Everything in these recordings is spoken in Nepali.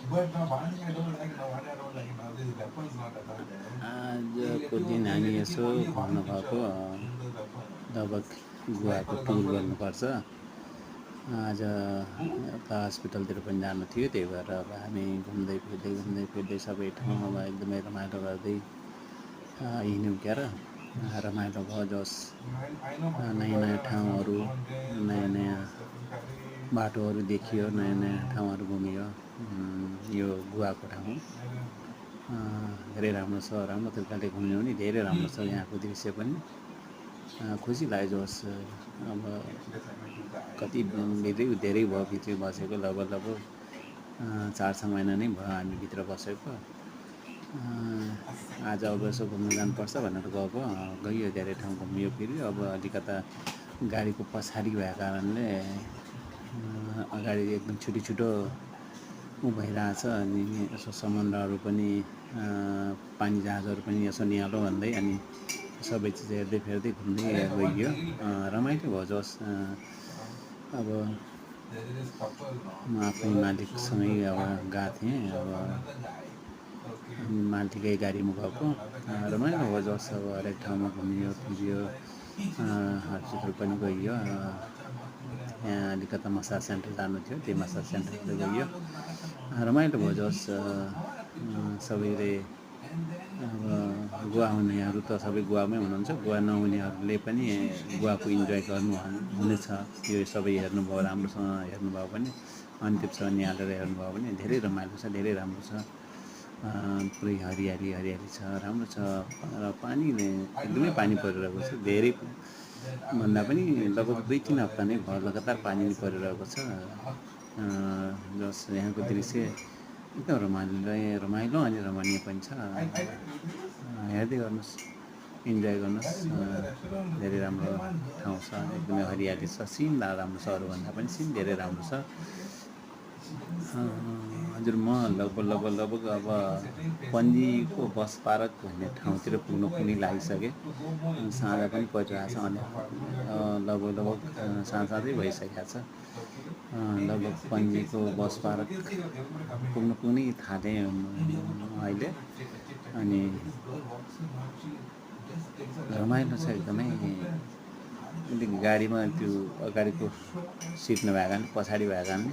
आजको दिन हामी यसो घुम्नुभएको लगभग गोवाको टुर गर्नुपर्छ। आज यता हस्पिटलतिर पनि जानु थियो, त्यही भएर अब हामी घुम्दै फिर्दै सबै ठाउँ अब एकदमै रमाइलो गर्दै हिँड्यौँ क्या र। रमाइलो भयो। जस नयाँ नयाँ ठाउँहरू, नयाँ नयाँ बाटोहरू देखियो, नयाँ नयाँ ठाउँहरू घुमियो। यो गोवाको ठाउँ धेरै राम्रो छ। राम्रो तरिकाले घुम्यो भने धेरै राम्रो छ। यहाँको दृश्य पनि खुसी लाग्यो। जस अब कति धेरै भयो भित्र बसेको, लगभग 4-6 महिना नै भयो हामी भित्र बसेको। आज अब यसो घुम्न जानुपर्छ भनेर गयो, धेरै ठाउँ घुमियो फिर्यो। अब अलिकता गाडीको पछाडि भएको कारणले अगाडि एकदम छिटो भइरहेछ। अनि यसो समुद्रहरू पनि, पानी जहाजहरू पनि यसो निहालो भन्दै अनि सबै चिज हेर्दै फेर्दै घुम्दै गइयो। रमाइलो भयो। जस अब म आफ्नै मालिकसँगै अब गएको थिएँ। अब मालिकै गाडीमा गएको, रमाइलो भयो। जस अब हरेक ठाउँमा घुमियो फिरियो, हस्पिटल पनि गइयो। यहाँ अलिकता मसाज सेन्टर जानु थियो, त्यो मसाज सेन्टरतिर गइयो। रमाइलो भयो। जस सबैले अब गोवा हुनेहरू त सबै गोवामै हुनुहुन्छ, गोवा नहुनेहरूले पनि गोवाको इन्जोय हुनेछ। यो सबै हेर्नुभयो, राम्रोसँग हेर्नुभयो भने, अन्तिमसम्म निहालेर हेर्नुभयो भने धेरै रमाइलो छ, धेरै राम्रो छ। पुरै हरियाली छ, राम्रो छ। र पानीले एकदमै पानी परिरहेको छ। धेरै भन्दा पनि लगभग 2-3 हप्ता नै भयो लगातार पानी परिरहेको छ। जस यहाँको दृश्य एकदम रमाइलो अनि रमणीय पनि छ। हेर्दै गर्नुहोस्, इन्जोय गर्नुहोस्। धेरै राम्रो ठाउँ छ, एकदमै हरियाली छ। सिन राम्रो छ, अरूभन्दा पनि सिन धेरै राम्रो छ। हजुर, म लगभग अब पन्जीको बस पार्क भन्ने ठाउँतिर पुग्नु पनि लागिसकेँ। साँझ पनि परिरहेछ, अनि लगभग साँझै भइसकेको छ। लगभग पन्जीको बस पार्क पुग्नै थालेँ अहिले। अनि रमाइलो छ एकदमै। गाडीमा त्यो अगाडिको सिट नभएको कारणले, पछाडि भएको कारणले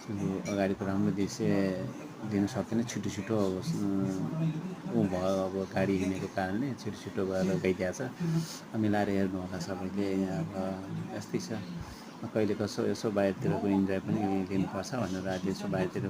अगाडिको राम्रो दृश्य लिन सकेन। छिटो भयो। अब गाडी हिँडेको कारणले छिटो भएर गइदिएको छ। मिलाएर हेर्नु होला सबैले। अब यस्तै छ। कहिले कसो यसो बाहिरतिरको इन्जोय पनि लिनुपर्छ भनेर आज यसो बाहिरतिर